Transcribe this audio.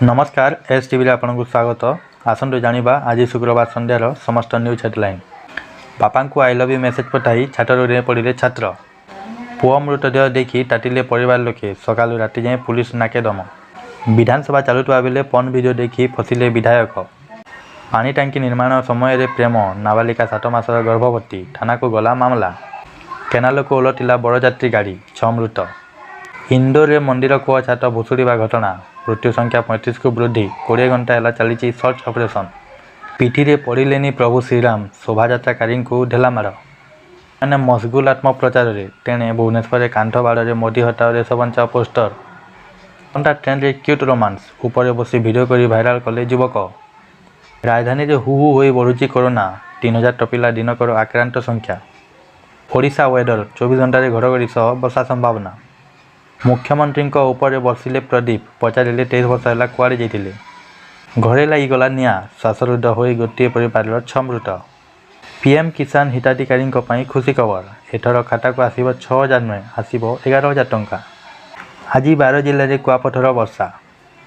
ନମସ୍କାର, ଏସ୍ ଟିଭିରେ ଆପଣଙ୍କୁ ସ୍ୱାଗତ। ଆସନ୍ତୁ ଜାଣିବା ଆଜି ଶୁକ୍ରବାର ସନ୍ଧ୍ୟାର ସମସ୍ତ ନ୍ୟୁଜ୍ ହେଡ଼ଲାଇନ୍। ବାପାଙ୍କୁ I love you message ପଠାଇ ଛାତରୁ ଡେଇଁ ପଡ଼ିଲେ ଛାତ୍ର। ପୁଅ ମୃତଦେହ ଦେଖି ତାତିଲେ ପରିବାର ଲୋକେ। ସକାଳୁ ରାତି ଯାଏଁ ପୁଲିସ ନାକେଦମ। ବିଧାନସଭା ଚାଲୁଥିବା ବେଳେ ପର୍ନ ଭିଡ଼ିଓ ଦେଖି ଫସିଲେ ବିଧାୟକ। ପାଣି ଟାଙ୍କି ନିର୍ମାଣ ସମୟରେ ପ୍ରେମ, ନାବାଳିକା 7 ମାସର ଗର୍ଭବତୀ, ଥାନାକୁ ଗଲା ମାମଲା। କେନାଲକୁ ଓଲଟିଲା ବରଯାତ୍ରୀ ଗାଡ଼ି, 6 ମୃତ। ଇନ୍ଦୋରରେ ମନ୍ଦିର କୂଅ ଛାତ ଭୁଶୁଡ଼ିବା ଘଟଣା, ମୃତ୍ୟୁ ସଂଖ୍ୟା 35କୁ ବୃଦ୍ଧି। 20 ଘଣ୍ଟା ହେଲା ଚାଲିଛି ସର୍ଚ୍ଚ ଅପରେସନ୍। ପିଠିରେ ପଡ଼ିଲେନି ପ୍ରଭୁ ଶ୍ରୀରାମ, ଶୋଭାଯାତ୍ରାକାରୀଙ୍କୁ ଢେଲାମାଡ଼। ମାନେ ମସଗୁଲ ଆତ୍ମପ୍ରଚାରରେ। ତେଣେ ଭୁବନେଶ୍ୱରରେ କାନ୍ଥ ବାଡ଼ରେ ମୋଦି ହଟାଓ ଦେଶ ବଞ୍ଚାଅ ପୋଷ୍ଟର। ଘଣ୍ଟା ଟ୍ରେନରେ କ୍ୟୁଟ୍ ରୋମାନ୍ସ, ଉପରେ ବସି ଭିଡ଼ିଓ କରି ଭାଇରାଲ କଲେ ଯୁବକ। ରାଜଧାନୀରେ ହୁ ହୁ ହୋଇ ବଢ଼ୁଛି କରୋନା, 3000 ଟପିଲା ଦିନକର ଆକ୍ରାନ୍ତ ସଂଖ୍ୟା। ଓଡ଼ିଶା ୱେଦର, 24 ଘଣ୍ଟାରେ ଘଡ଼ଘଡ଼ି ସହ ବର୍ଷା ସମ୍ଭାବନା। ମୁଖ୍ୟମନ୍ତ୍ରୀଙ୍କ ଉପରେ ବର୍ଷିଲେ ପ୍ରଦୀପ, ପଚାରିଲେ 23 ବର୍ଷ ହେଲା କୁଆଡ଼େ ଯାଇଥିଲେ? ଘରେ ଲାଗିଗଲା ନିଆଁ, ଶ୍ୱାସରୁଦ୍ଧ ହୋଇ ଗୋଟିଏ ପରିବାରର ଛଅ ମୃତ। ପିଏମ୍ କିଷାନ ହିତାଧିକାରୀଙ୍କ ପାଇଁ ଖୁସି ଖବର, ଏଥର ଖାତାକୁ ଆସିବ 6000 ନୁହେଁ, ଆସିବ 11,000 ଟଙ୍କା। ଆଜି 12 ଜିଲ୍ଲାରେ କୁଆପଥର ବର୍ଷା।